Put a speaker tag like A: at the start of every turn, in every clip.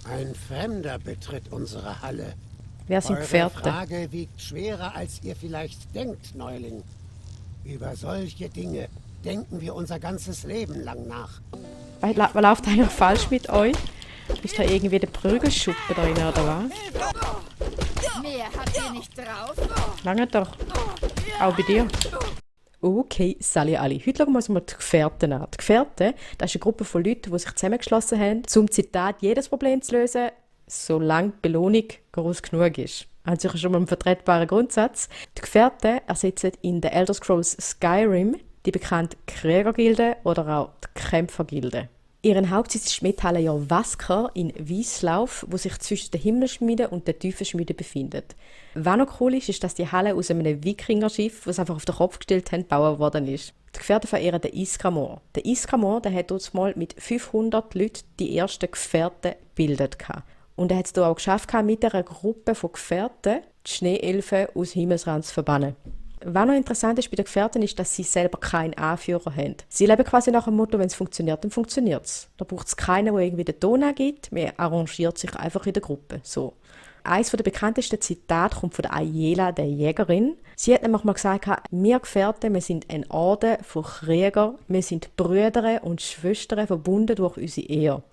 A: Ein Fremder betritt unsere Halle.
B: Wer sind
A: Eure
B: Gefährte?
A: Frage wiegt schwerer, als ihr vielleicht denkt, Neuling. Über solche Dinge denken wir unser ganzes Leben lang nach.
B: Was läuft eigentlich falsch mit euch? Ist da irgendwie der Prügelschuppen drin oder was?
C: Mehr habt ihr nicht drauf?
B: Lange doch. Auch bei dir. Okay, salut alle. Heute schauen wir uns mal die Gefährten an. Die Gefährten, das ist eine Gruppe von Leuten, die sich zusammengeschlossen haben, um Zitat jedes Problem zu lösen, solange die Belohnung groß genug ist. An sich schon mal ein vertretbarer Grundsatz. Die Gefährten ersetzen in The Elder Scrolls Skyrim die bekannte Kriegergilde oder auch die Kämpfergilde. Ihren Hauptsitz ist die Schmiedhalle Jorvaskr in Wieslauf, wo sich zwischen den Himmelsschmieden und den Tiefenschmieden befindet. Was noch cool ist, ist, dass die Halle aus einem Wikingerschiff, das sie einfach auf den Kopf gestellt haben, gebaut worden ist. Die Gefährten verehren den Iskramor. Der Iskramor, der hat dort mal mit 500 Leuten die ersten Gefährten gebildet. Und er hat es hier auch geschafft, mit einer Gruppe von Gefährten die Schneeelfen aus Himmelsrand zu verbannen. Was noch interessant ist bei den Gefährten ist, dass sie selber keinen Anführer haben. Sie leben quasi nach dem Motto, wenn es funktioniert, dann funktioniert es. Da braucht es keinen, der irgendwie den Ton angibt, man arrangiert sich einfach in der Gruppe. So. Eines der bekanntesten Zitate kommt von der Ayela, der Jägerin. Sie hat nämlich mal gesagt, wir Gefährten, wir sind ein Orden von Kriegern, wir sind Brüder und Schwestern verbunden durch unsere Ehe.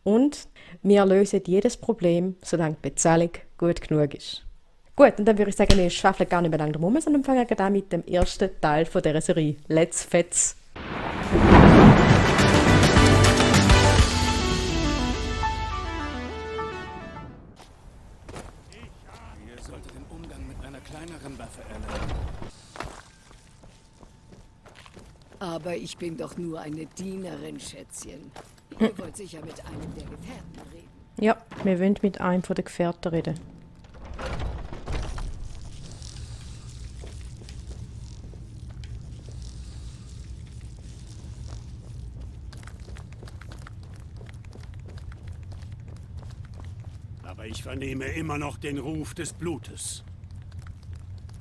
B: Und wir lösen jedes Problem, solange die Bezahlung gut genug ist. Gut, und dann würde ich sagen, wir schwafeln gar nicht mehr lange drum, sondern fangen an mit dem ersten Teil von dieser Serie. Let's Fetz!
D: Ihr solltet den Umgang mit einer kleineren Waffe erlernen.
C: Aber ich bin doch nur eine Dienerin, Schätzchen. Ihr wollt sicher mit einem der Gefährten reden.
B: Ja, wir wollen mit einem der Gefährten reden.
D: Aber ich vernehme immer noch den Ruf des Blutes.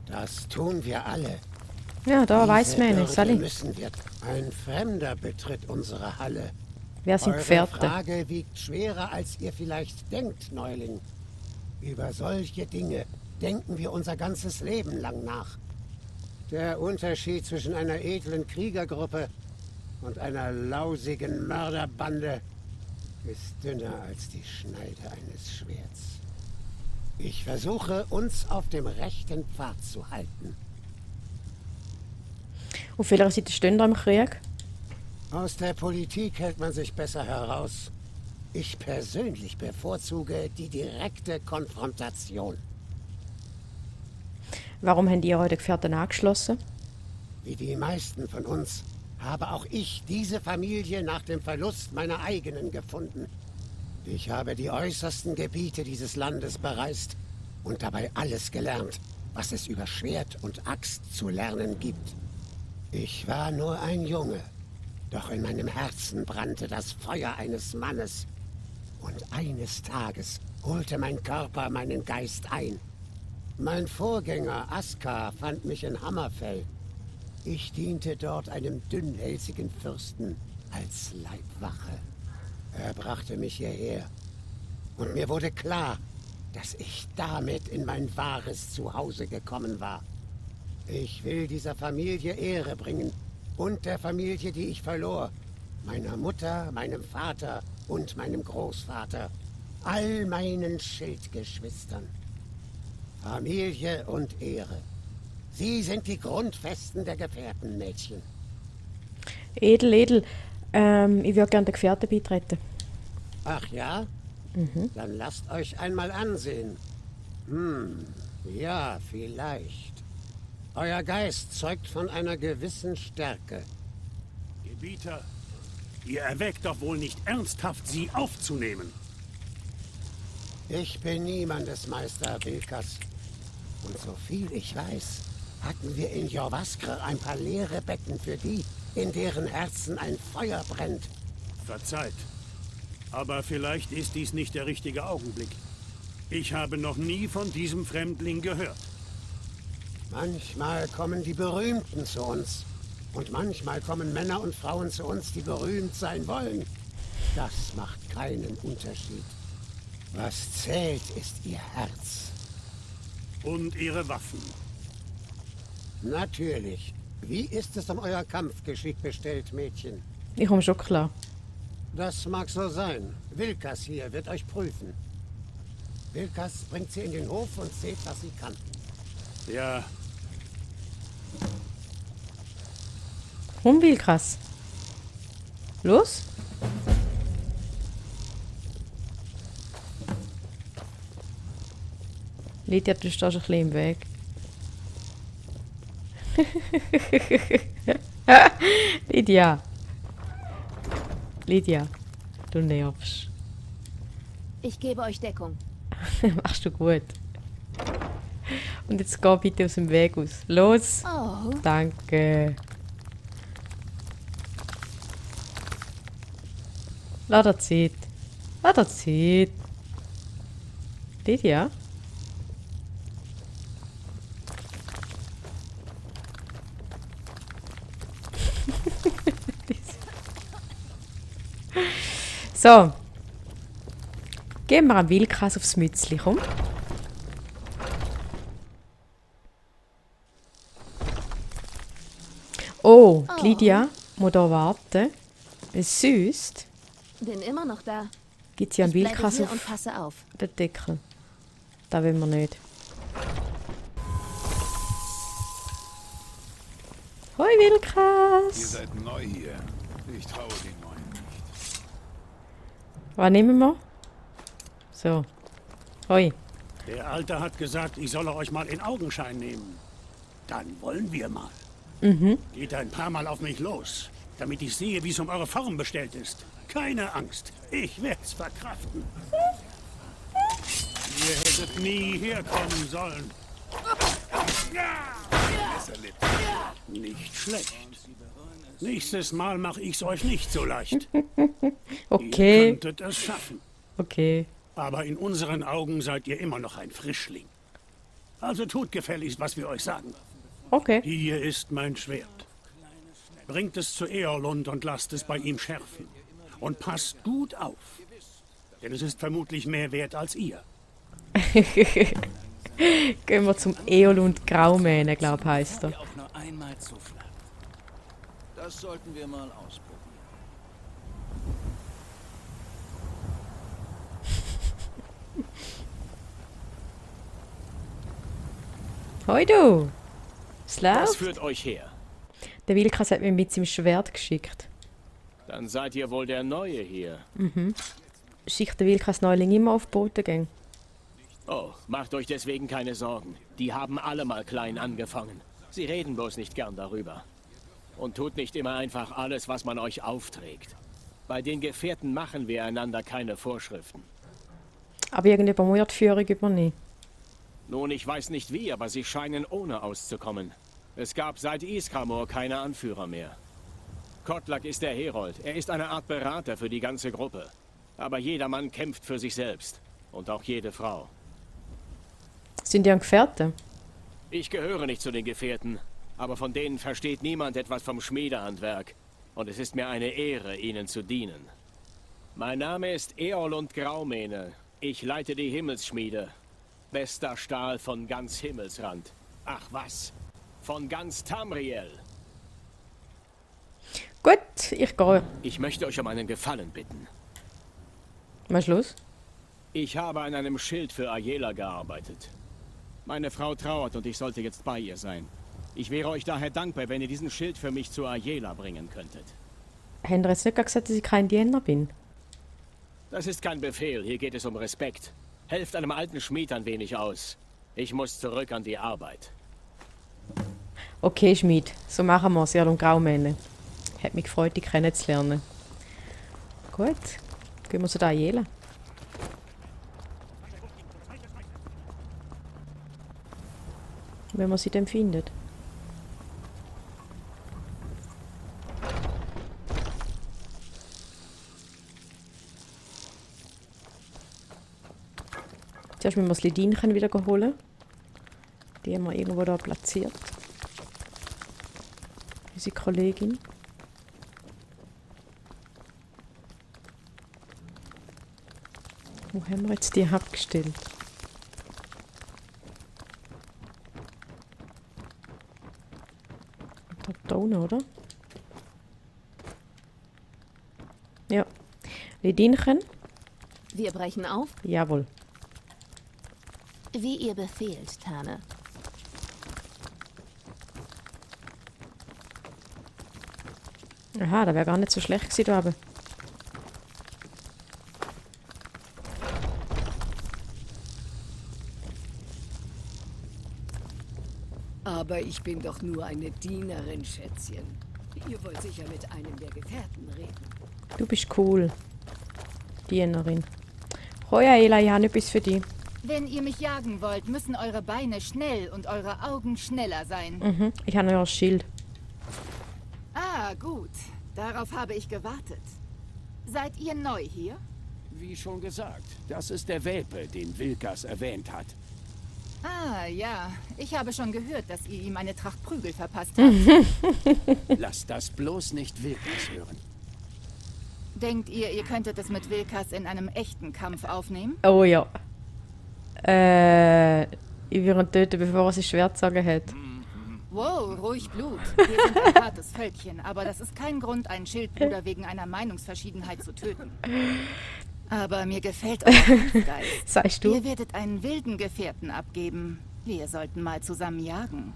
A: Das tun wir alle.
B: Ja, da weiß man nicht,
A: Bürde
B: Sally.
A: müssen wir. Ein Fremder betritt unsere Halle.
B: Wer sind
A: Eure
B: Gefährte?
A: Frage wiegt schwerer, als ihr vielleicht denkt, Neuling. Über solche Dinge denken wir unser ganzes Leben lang nach. Der Unterschied zwischen einer edlen Kriegergruppe und einer lausigen Mörderbande ist dünner als die Schneide eines Schwerts. Ich versuche, uns auf dem rechten Pfad zu halten.
B: Auf welcher Seite stehen wir im Krieg?
A: Aus der Politik hält man sich besser heraus. Ich persönlich bevorzuge die direkte Konfrontation.
B: Warum haben ihr heute Gefährten angeschlossen?
A: Wie die meisten von uns habe auch ich diese Familie nach dem Verlust meiner eigenen gefunden. Ich habe die äußersten Gebiete dieses Landes bereist und dabei alles gelernt, was es über Schwert und Axt zu lernen gibt. Ich war nur ein Junge, doch in meinem Herzen brannte das Feuer eines Mannes. Und eines Tages holte mein Körper meinen Geist ein. Mein Vorgänger Askar fand mich in Hammerfell. Ich diente dort einem dünnhälsigen Fürsten als Leibwache. Er brachte mich hierher. Und mir wurde klar, dass ich damit in mein wahres Zuhause gekommen war. Ich will dieser Familie Ehre bringen und der Familie, die ich verlor. Meiner Mutter, meinem Vater und meinem Großvater. All meinen Schildgeschwistern. Familie und Ehre. Sie sind die Grundfesten der Gefährten, Mädchen.
B: Edel, edel. Ich würde gerne den Gefährten beitreten.
A: Ach ja? Dann lasst euch einmal ansehen. Ja, vielleicht. Euer Geist zeugt von einer gewissen Stärke.
D: Gebieter, ihr erwägt doch wohl nicht ernsthaft, sie aufzunehmen.
A: Ich bin niemandes Meister, Vilkas. Und so viel ich weiß, hatten wir in Jorvaskr ein paar leere Becken für die, in deren Herzen ein Feuer brennt.
D: Verzeiht. Aber vielleicht ist dies nicht der richtige Augenblick. Ich habe noch nie von diesem Fremdling gehört.
A: Manchmal kommen die Berühmten zu uns. Und manchmal kommen Männer und Frauen zu uns, die berühmt sein wollen. Das macht keinen Unterschied. Was zählt, ist ihr Herz.
D: Und ihre Waffen.
A: Natürlich. Wie ist es um euer Kampfgeschick bestellt, Mädchen?
B: Ich komme schon klar.
A: Das mag so sein. Wilkas hier wird euch prüfen. Wilkas bringt sie in den Hof und seht, was sie kann.
D: Ja,
B: Komm, Wilkas. Los. Lydia, du stehst ein bisschen im Weg. Lydia. Lydia, du nervst.
E: Ich gebe euch Deckung.
B: Machst du gut. Und jetzt geh bitte aus dem Weg aus. Los.
E: Oh,
B: Danke. Lass dir Zeit. Lass dir Zeit. Lydia? So. Geben wir einen Wilkas aufs Mützli, komm. Oh, die Lydia muss hier warten. Es süßt.
E: bin immer noch da.
B: Gibt sie einen
E: Ich bleibe
B: Wilkas
E: hier
B: auf
E: und passe auf.
B: den Deckel. Das will wir nicht. Hoi
F: Ihr
B: Wilkas!
F: seid neu hier. Ich traue den Neuen nicht.
B: Was nehmen wir? So. Hoi.
D: der Alte hat gesagt, ich solle euch mal in Augenschein nehmen. Dann wollen wir mal. Geht ein paar Mal auf mich los, damit ich sehe, wie es um eure Form bestellt ist. Keine Angst, ich werd's verkraften. Ihr hättet nie herkommen sollen. Nicht schlecht. Nächstes Mal mache ich's euch nicht so leicht. Ihr
B: Okay.
D: könntet es schaffen.
B: Okay.
D: Aber in unseren Augen seid ihr immer noch ein Frischling. Also tut gefälligst, was wir euch sagen.
B: Okay.
D: Hier ist mein Schwert. Bringt es zu Eorlund und lasst es bei ihm schärfen. Und passt gut auf. Denn es ist vermutlich mehr wert als ihr.
B: Gehen wir zum Eolund Graumähne, glaub heisst er.
G: Auch nur einmal zuschlagen. Das sollten wir mal ausprobieren.
B: Hoi du! Was
G: Was
B: läuft?
G: führt euch her?
B: Der Wilkas hat mich mit seinem Schwert geschickt.
G: Dann seid ihr wohl der Neue hier.
B: Schickt der Wilkas Neuling immer auf Botengänge?
G: Oh, macht euch deswegen keine Sorgen. Die haben alle mal klein angefangen. Sie reden bloß nicht gern darüber. Und tut nicht immer einfach alles, was man euch aufträgt. Bei den Gefährten machen wir einander keine Vorschriften.
B: Aber irgendjemand muss ja die Führung übernehmen.
G: Nun, ich weiß nicht wie, aber sie scheinen ohne auszukommen. Es gab seit Iskramor keine Anführer mehr. Kotlak ist der Herold. Er ist eine Art Berater für die ganze Gruppe. Aber jeder Mann kämpft für sich selbst. Und auch jede Frau.
B: Sind die ein Gefährte?
G: Ich gehöre nicht zu den Gefährten, aber von denen versteht niemand etwas vom Schmiedehandwerk. Und es ist mir eine Ehre, ihnen zu dienen. Mein Name ist Eorlund Graumähne. Ich leite die Himmelsschmiede. Bester Stahl von ganz Himmelsrand. Ach was, von ganz Tamriel.
B: Gut, ich gehe.
G: Ich möchte euch um einen Gefallen bitten.
B: Was ist los?
G: Ich habe an einem Schild für Ayela gearbeitet. Meine Frau trauert und ich sollte jetzt bei ihr sein. Ich wäre euch daher dankbar, wenn ihr diesen Schild für mich zu Ayela bringen könntet.
B: Haben ihr jetzt nicht gerade gesagt, dass ich kein Diener bin?
G: Das ist kein Befehl, hier geht es um Respekt. Helft einem alten Schmied ein wenig aus. Ich muss zurück an die Arbeit.
B: Okay, Schmied, so machen wir es, Eolund Graumähne. Hat mich gefreut, dich kennenzulernen. Gut, gehen wir zu der Ayela. Wenn man sie dann findet. Zuerst müssen wir das Lidinchen wieder holen. Die haben wir irgendwo da platziert. Unsere Kollegin. Wo haben wir jetzt die abgestellt? Da unten, oder? Ja. Ledinchen?
E: Wir brechen auf,
B: Jawohl.
E: wie ihr befehlt, Tane.
B: Aha, das wäre gar nicht so schlecht gewesen, da oben.
C: Aber ich bin doch nur eine Dienerin, Schätzchen. Ihr wollt sicher mit einem der Gefährten reden.
B: Du bist cool. Dienerin. Hoi, Aela, ich habe etwas für dich.
H: Wenn ihr mich jagen wollt, müssen eure Beine schnell und eure Augen schneller sein.
B: Mhm. Ich habe noch ein Schild.
H: Ah, gut. Darauf habe ich gewartet. Seid ihr neu hier?
G: Wie schon gesagt, das ist der Welpe, den Wilkas erwähnt hat.
H: Ah, ja. Ich habe schon gehört, dass ihr ihm eine Tracht Prügel verpasst habt.
G: Lass das bloß nicht Wilkas hören.
H: Denkt ihr, ihr könntet es mit Wilkas in einem echten Kampf aufnehmen?
B: Oh ja. Ich will ihn töten, bevor er sein Schwert sagen hat.
H: Wow, ruhig Blut. Wir sind ein hartes Völkchen, aber das ist kein Grund, einen Schildbruder wegen einer Meinungsverschiedenheit zu töten. Aber mir gefällt euer Kampfgeist.
B: Sagst du?
H: Ihr werdet einen wilden Gefährten abgeben. Wir sollten mal zusammen jagen.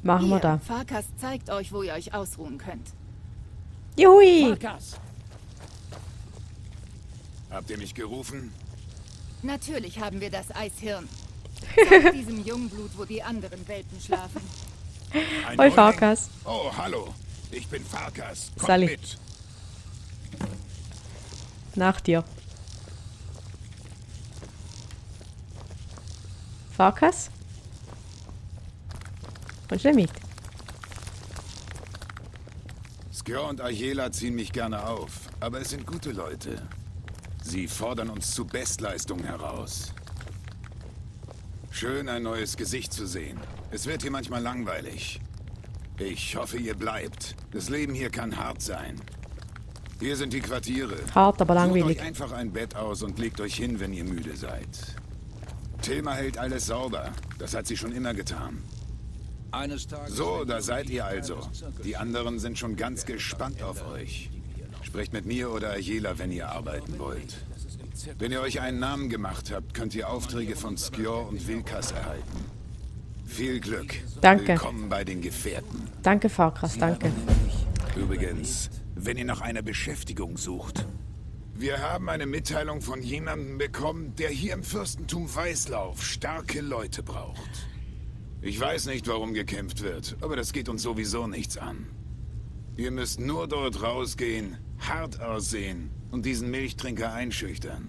B: Machen wir
H: Hier,
B: da.
H: Farkas zeigt euch, wo ihr euch ausruhen könnt.
B: Juhui!
G: Farkas!
F: Habt ihr mich gerufen?
H: Natürlich haben wir das Eishirn. Zeigt diesem Jungblut, wo die anderen Welpen schlafen.
F: Ein
B: Hoi,
F: Neuling?
B: Farkas.
F: Oh, hallo. Ich bin Farkas. Kommt
B: Sally.
F: mit.
B: Nach dir. Farkas? Kommst du mit?
F: Skjor und Ayela ziehen mich gerne auf, aber es sind gute Leute. Sie fordern uns zu Bestleistung heraus. Schön, ein neues Gesicht zu sehen. Es wird hier manchmal langweilig. Ich hoffe, ihr bleibt. Das Leben hier kann hart sein. Hier sind die Quartiere.
B: Hart, aber
F: Sucht
B: langweilig.
F: euch einfach ein Bett aus und legt euch hin, wenn ihr müde seid. Tilma hält alles sauber. Das hat sie schon immer getan. So, da seid ihr also. Die anderen sind schon ganz gespannt auf euch. Sprecht mit mir oder Ayela, wenn ihr arbeiten wollt. Wenn ihr euch einen Namen gemacht habt, könnt ihr Aufträge von Skjor und Wilkas erhalten. Viel Glück.
B: Danke.
F: Willkommen bei den Gefährten.
B: Danke, Farkas, danke.
F: Übrigens, wenn ihr nach einer Beschäftigung sucht. Wir haben eine Mitteilung von jemandem bekommen, der hier im Fürstentum Weißlauf starke Leute braucht. Ich weiß nicht, warum gekämpft wird, aber das geht uns sowieso nichts an. Ihr müsst nur dort rausgehen, hart aussehen und diesen Milchtrinker einschüchtern.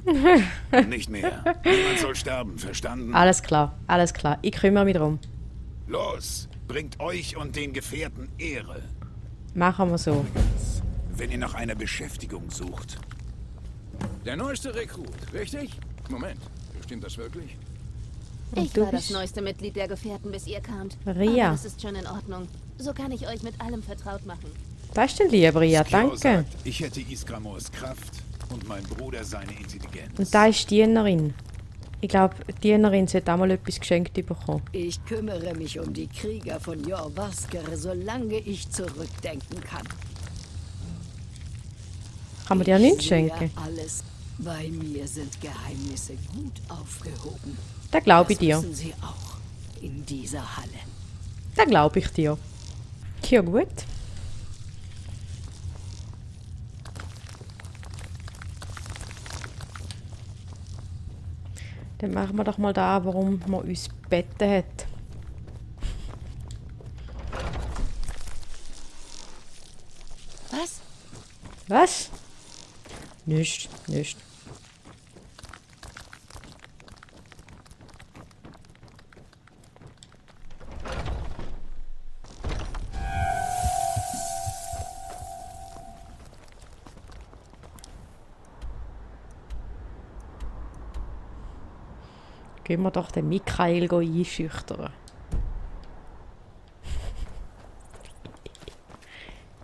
F: Nicht mehr. Niemand soll sterben, verstanden?
B: Alles klar, alles klar. Ich kümmere mich drum.
F: Los, bringt euch und den Gefährten Ehre.
B: Machen wir so.
F: Wenn ihr nach einer Beschäftigung sucht.
I: Der neueste Rekrut, richtig? Moment, stimmt das wirklich?
B: Und
E: Ich
B: du
E: war das
B: bist
E: neueste Mitglied der Gefährten, bis ihr kamt.
B: Ria.
E: Aber das ist schon in Ordnung. So kann ich euch mit allem vertraut machen.
B: Das ist denn lieb, Ria,
F: Skjor
B: danke.
F: sagt, ich hätte Iskramors Kraft und mein Bruder seine Intelligenz.
B: Und da ist die Dienerin. Ich glaube, die Dienerin sollte auch mal etwas geschenkt bekommen.
C: Ich kümmere mich um die Krieger von Jorvaskere, solange ich zurückdenken kann.
B: Kann man dir nichts
C: Ich sehe
B: schenken?
C: alles. Bei mir sind Geheimnisse gut aufgehoben.
B: Da glaube ich
C: Das
B: dir.
C: wissen Sie auch in dieser Halle.
B: Da glaube ich dir. Ja, gut. Dann machen wir doch mal da, warum man uns gebeten hat.
C: Was?
B: Was? Nicht, nicht. Gehen wir doch den Michael einschüchtern.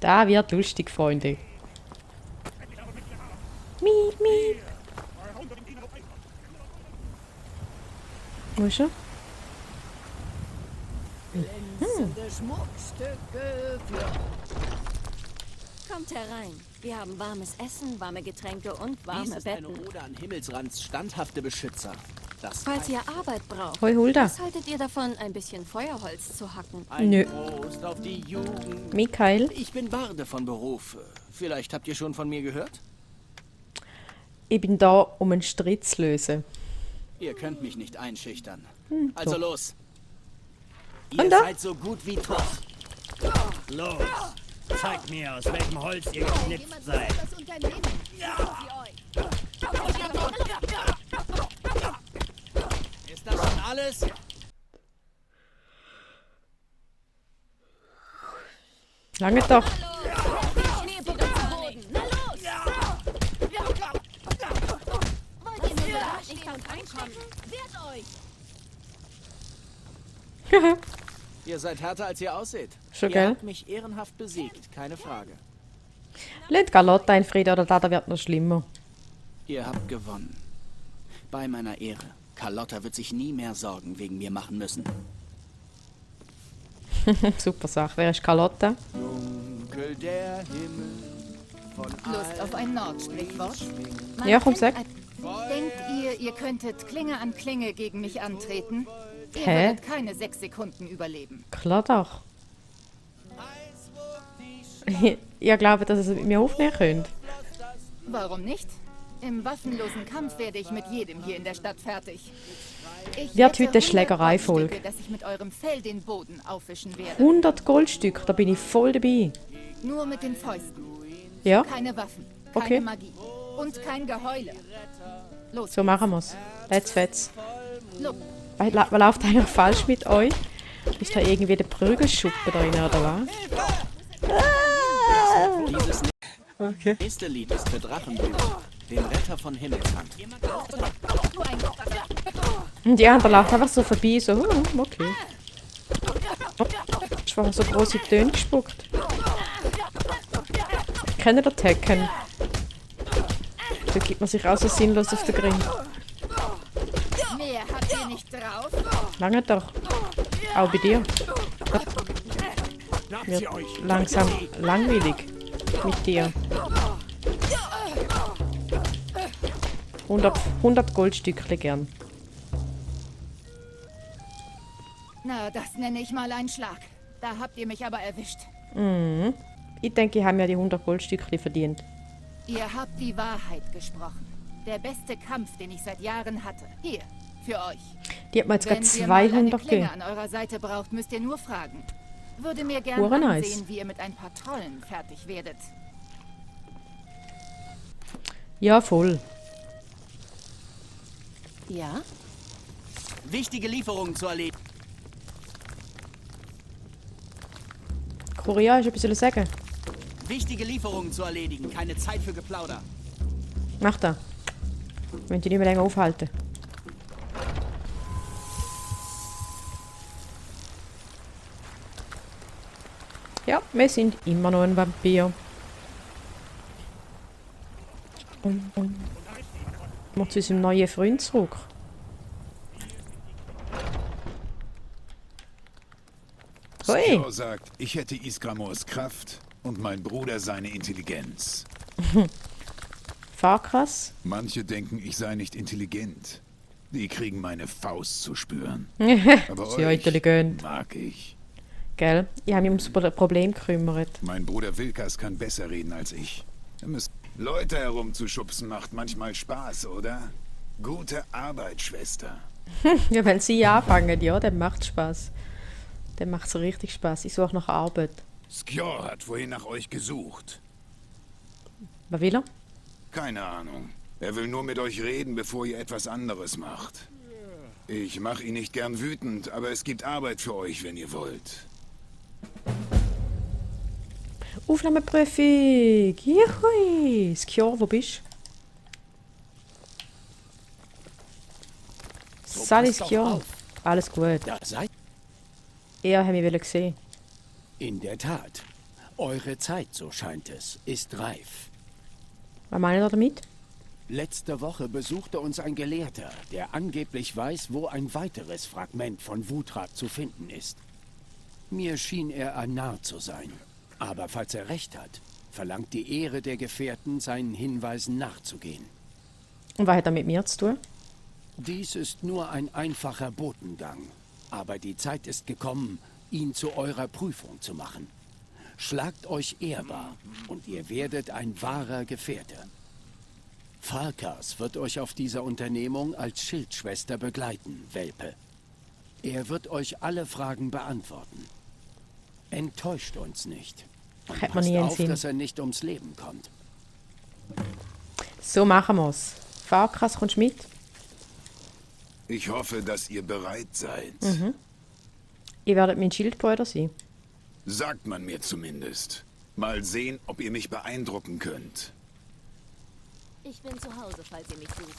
B: Da wird lustig, Freunde. Miep, miep. Wo ist er?
C: Glänzende Schmuckstücke für...
E: Kommt herein. Wir haben warmes Essen, warme Getränke und warme
G: Dies ist eine
E: Betten.
G: Ode an Himmelsrands standhafte Beschützer. Das
E: Falls ihr Arbeit braucht,
B: Hoi, Hulda.
E: was haltet ihr davon, ein bisschen Feuerholz zu hacken?
G: ein
B: Nö.
G: Prost auf die Jugend.
B: Michael,
G: Ich bin Barde von Beruf. Vielleicht habt ihr schon von mir gehört?
B: ich bin da, um einen Streit zu lösen.
G: Ihr könnt mich nicht einschüchtern. Also
B: doch.
G: los.
B: Und
G: Ihr
B: da?
G: seid so gut wie tot.
D: Los, zeigt mir, aus welchem Holz ihr geschnitzt seid.
C: Das Unternehmen.
G: Ist das schon alles?
B: Lange doch.
E: Schneebuckel zu Boden. Na los! Wollt ihr nur da stehen und einschrecken? Wehrt euch!
G: Ihr seid härter, als ihr aussieht.
B: Schon,
G: Ihr
B: gell?
G: habt mich ehrenhaft besiegt, keine Frage.
B: Lädt Carlotta in Frieden oder da wird noch schlimmer.
G: Ihr habt gewonnen. Bei meiner Ehre. Carlotta wird sich nie mehr Sorgen wegen mir machen müssen.
B: Super Sache. Wer ist Carlotta?
G: Dunkel der Himmel von
H: Lust auf ein Nordsprichwort? Man
B: Ja, komm,
H: kennt
B: sag.
H: Denkt ihr könntet Klinge an Klinge gegen mich antreten? Ihr
B: Hä?
H: werdet keine 6 Sekunden überleben.
B: Klar doch. Ich glaube, dass ihr es mit mir aufnehmen könnt.
H: Warum nicht? Im waffenlosen Kampf werde ich mit jedem hier in der Stadt fertig. Ich
B: Wird
H: wette
B: heute eine Schlägerei-Folge.
H: 100 Goldstücke, dass ich mit eurem Fell den Boden aufwischen werde.
B: 100 Goldstück, da bin ich voll dabei.
H: Nur mit den Fäusten.
B: Ja,
H: Keine Waffen, keine
B: Okay.
H: Magie und kein Geheule. Los,
B: so machen wir's. Let's fetz.
H: los.
B: Was läuft eigentlich falsch mit euch? Ist da irgendwie der Prügelschuppen da drin, oder was?
G: Dieses nächste Lied ist für Drachenblut, den Retter von Himmelsrand.
B: Und die andere läuft einfach so vorbei, so, okay. Ich war so große Töne gespuckt. Kennt ihr Tekken? Da gibt man sich auch so sinnlos auf den Grind.
H: Mehr habt ihr nicht drauf?
B: Lange doch. Auch bei dir.
D: Sagt
B: Wird
D: sie euch.
B: langsam langweilig mit dir. 100 Goldstückle gern.
H: Na, das nenne ich mal einen Schlag. Da habt ihr mich aber erwischt.
B: Ich denke, ich habe mir die 100 Goldstückle verdient.
H: Ihr habt die Wahrheit gesprochen. Der beste Kampf, den ich seit Jahren hatte. Hier, für euch.
B: Die hat mir jetzt gerade
H: Wenn ihr mal eine
B: 200
H: Klinge
B: gegeben.
H: an eurer Seite braucht, müsst ihr nur fragen. Würde mir gerne
B: Hure nice.
H: ansehen, wie ihr mit ein paar Trollen fertig werdet.
B: Ja, voll.
E: Ja?
G: Wichtige Lieferungen zu erledigen.
B: Kurier, hast du etwas zu sagen?
G: Wichtige Lieferungen zu erledigen, keine Zeit für Geplauder.
B: Mach da. Ich will dich nicht mehr länger aufhalten. Ja, wir sind immer noch ein Vampir. Mal zu unserem neuen Freund zurück. Hui.
F: Skjor sagt, ich hätte Isgramors Kraft und mein Bruder seine Intelligenz.
B: Farkas.
F: Manche denken, ich sei nicht intelligent. Die kriegen meine Faust zu spüren. Aber
B: Sehr
F: euch
B: intelligent.
F: mag ich.
B: Gell? Ich habe mich ums Problem gekümmert.
F: Mein Bruder Wilkas kann besser reden als ich. Leute herumzuschubsen macht manchmal Spaß, oder? Gute Arbeit, Schwester.
B: Ja, wenn sie anfangen, ja, dann macht Spaß. Dann macht es richtig Spaß. Ich suche nach Arbeit.
F: Skjor hat vorhin nach euch gesucht.
B: Was will er?
F: Keine Ahnung. Er will nur mit euch reden, bevor ihr etwas anderes macht. Ich mache ihn nicht gern wütend, aber es gibt Arbeit für euch, wenn ihr wollt.
B: Aufnahmeprüfung! Juhui! Skjor, wo bist du? Sally
G: passt doch
B: Skjor.
G: auf.
B: Alles gut.
G: Da seid
B: Er hat mich gesehen.
G: in der Tat. Eure Zeit, so scheint es, ist reif.
B: Was meine ich damit?
J: Letzte Woche besuchte uns ein Gelehrter, der angeblich weiß, wo ein weiteres Fragment von Wutrat zu finden ist. Mir schien er ein Narr zu sein. Aber falls er recht hat, verlangt die Ehre der Gefährten, seinen Hinweisen nachzugehen.
B: Und was hat er mit mir zu tun?
J: Dies ist nur ein einfacher Botengang. Aber die Zeit ist gekommen, ihn zu eurer Prüfung zu machen. Schlagt euch ehrbar und ihr werdet ein wahrer Gefährte. Farkas wird euch auf dieser Unternehmung als Schildschwester begleiten, Welpe. Er wird euch alle Fragen beantworten. Enttäuscht uns nicht. Und
B: Hat man nie
J: passt auf,
B: Sinn.
J: dass er nicht ums Leben kommt.
B: So machen wir's. Farkas, kommst du mit?
F: Ich hoffe, dass ihr bereit seid.
B: Ihr werdet mein Schildbrüder sein.
F: Sagt man mir zumindest. Mal sehen, ob ihr mich beeindrucken könnt.
E: Ich bin zu Hause, falls ihr mich sucht.